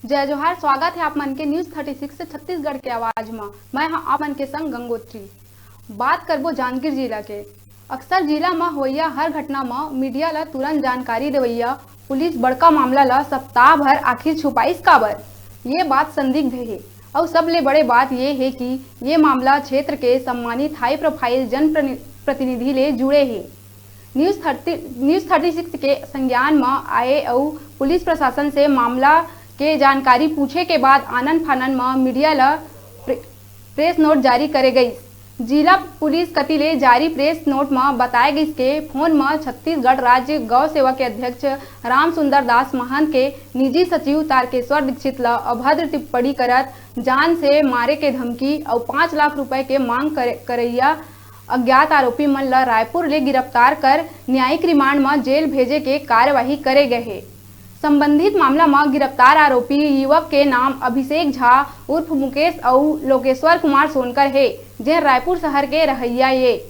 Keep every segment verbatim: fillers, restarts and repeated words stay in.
जय जोहार, स्वागत हे आप मन के News Thirty Six छत्तीसगढ़ के आवाज म। मैं ह आप मन के संग गंगोत्री। बात करबो जांजगीर जिला के। अक्सर जिला म होइया हर घटना म मीडिया ल तुरंत जानकारी देवइया पुलिस बड़का मामला ल सप्ताह भर आखिर छुपाइस काबर? ये बात संदिग्ध हे। अउ सबले बड़े बात ये हे कि ये मामला क्षेत्र के सम्मानित हाई प्रोफाइल जन प्रनि-, प्रतिनिधि ले जुड़े हे। News thirty, news thirty six के संज्ञान म आए अउ पुलिस प्रशासन से मामला के जानकारी पूछे के बाद आनन फानन म मीडिया ल प्रे-, प्रेस नोट जारी करे गइस। जिला पुलिस कति ले जारी प्रेस नोट म बताए गइस के फोन म छत्तीसगढ़ राज्य गौ सेवा के अध्यक्ष राम सुंदर दास महंत के निजी सचिव तारकेश्वर दीक्षित ल अभद्र टिप्पणी करत जान से मारे के धमकी अउ पाँच लाख रुपए के मांग करे, करैया अज्ञात आरोपी मन ल रायपुर ले गिरफ्तार कर न्यायिक रिमांड म जेल भेजे के कार्यवाही करे गए हे। संबंधित मामला म गिरफ्तार आरोपी युवक के नाम अभिषेक झा उर्फ मुकेश अउ लोकेश्वर कुमार सोनकर हे, जेन रायपुर शहर के रहइया ये।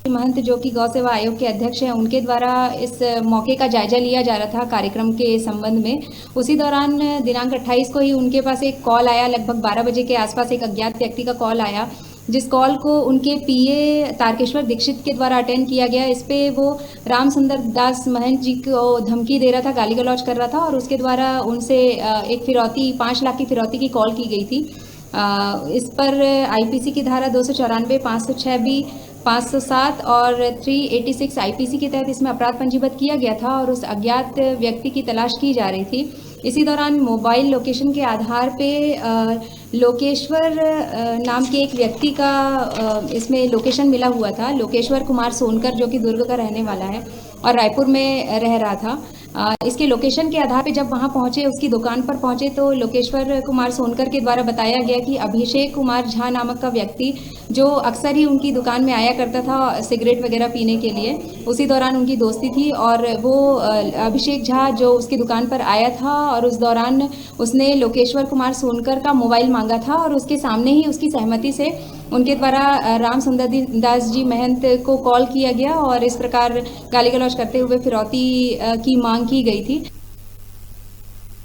महंत, जो कि गौ सेवा आयोग के अध्यक्ष हैं, उनके द्वारा इस मौके का जायजा लिया जा रहा था कार्यक्रम के संबंध में। उसी दौरान दिनांक अट्ठाईस को ही उनके पास एक कॉल आया, लगभग बारह बजे के आसपास एक अज्ञात व्यक्ति का कॉल आया, जिस कॉल को उनके पीए तारकेश्वर दीक्षित के द्वारा अटेंड किया गया। इस पे वो राम सुंदर दास महंत जी को धमकी दे रहा था, गाली गलौज कर रहा था और उसके द्वारा उनसे, अ, एक फिरौती, पाँच लाख की फिरौती की कॉल की गई थी। अ, इस पर आईपीसी की धारा दो सौ चौरानवे, पाँच सौ छह बी, पाँच सौ सात और थ्री एटी सिक्स आईपीसी के तहत इसमें अपराध पंजीबद्ध किया गया था और उस अज्ञात व्यक्ति की तलाश की जा रही थी। इसी दौरान मोबाइल लोकेशन के आधार पे, अ, लोकेश्वर, अ, नाम के एक व्यक्ति का, अ, इसमें लोकेशन मिला हुआ था। लोकेश्वर कुमार सोनकर, जो कि दुर्ग का रहने वाला है और रायपुर में रह रहा था, अ, इसके लोकेशन के आधार पे जब वहाँ पहुँचे, उसकी दुकान पर पहुँचे, तो लोकेश्वर कुमार सोनकर के द्वारा बताया गया कि अभिषेक कुमार झा नामक का व्यक्ति, जो अक्सर ही उनकी दुकान में आया करता था सिगरेट वगैरह पीने के लिए, उसी दौरान उनकी दोस्ती थी और वो, अ, अभिषेक झा जो उसकी दुकान पर आया था और उस दौरान उसने लोकेश्वर कुमार सोनकर का मोबाइल मांगा था और उसके सामने ही उसकी सहमति से उनके द्वारा, अ, राम सुंदर दी-, दास जी महंत को कॉल किया गया और इस प्रकार गाली गलौज करते हुए फिरौती, अ, की मांग की गई थी।